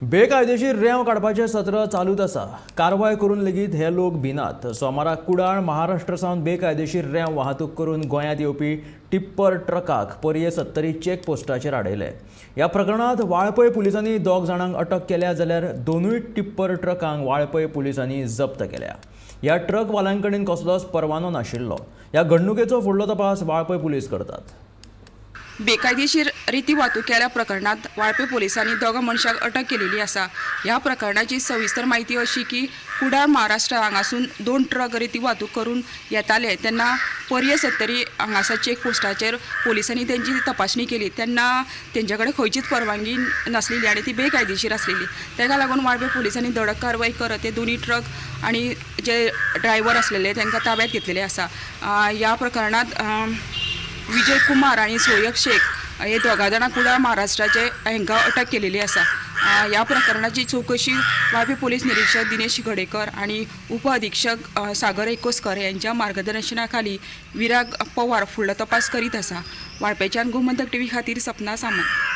बेकायदेशीर रेंव काडपाचें सत्र चालूच आसा. कारवाय करून लेगीत हे लोक भिनात. सोमाराक कुडाळ महाराष्ट्र सावन बेकायदेशीर रेंव वाहतूक करून गोंयांत येवपी टिप्पर ट्रकाक पर्ये सत्तरी चेक पोस्टाचेर आडयले. ह्या प्रकरणांत वाळपय पुलिसांनी दोग जाणांक अटक केल्या, जाल्यार दोनूय टिप्पर ट्रकांक वाळपय पुलिसांनी जप्त केल्या. ह्या ट्रकवाल्यां कडेन कसलोच परवानो नाशिल्लो. ह्या घडणुकेचो फुडलो तपास वाळपय पुलीस करतात. बेकायदेशीर रेती वाहतूक केल्या प्रकरणांत वाळपे पोलिसांनी दोगां मनशाक अटक केलेली आसा. ह्या प्रकरणाची सविस्तर म्हायती अशी की कुडाळ महाराष्ट्र हांगासून दोन ट्रक रेती वाहतूक करून येताले तेन्ना पर्ये सत्तरी हांगासर चेक पोस्टाचेर पोलिसांनी तेंची तपासणी केली तेन्ना तेंचे कडेन खंयचीच परवानगी नासलेली आनी ती बेकायदेशीर आसलेली. तेका लागून वाळपे पोलिसांनी धडक कारवाय करत ते दोनी ट्रक आनी जे ड्रायव्हर आसलेले तांकां ताब्यात घेतलेले आसा. ह्या प्रकरणांत विजय कुमार आनी सोयब शेख हे दोगां जाणां कुडाळ महाराष्ट्राचे हांकां अटक केलेली आसा. ह्या प्रकरणाची चवकशी वाळपे पोलीस निरीक्षक दिनेश गडेकर आनी उप अधीक्षक सागर एकोस्कर यांच्या मार्गदर्शना खाली विराग पवार फुडलो तपास करीत आसा. वाळपेच्यान गोमंतक टीव्ही खातीर सपना सामंत.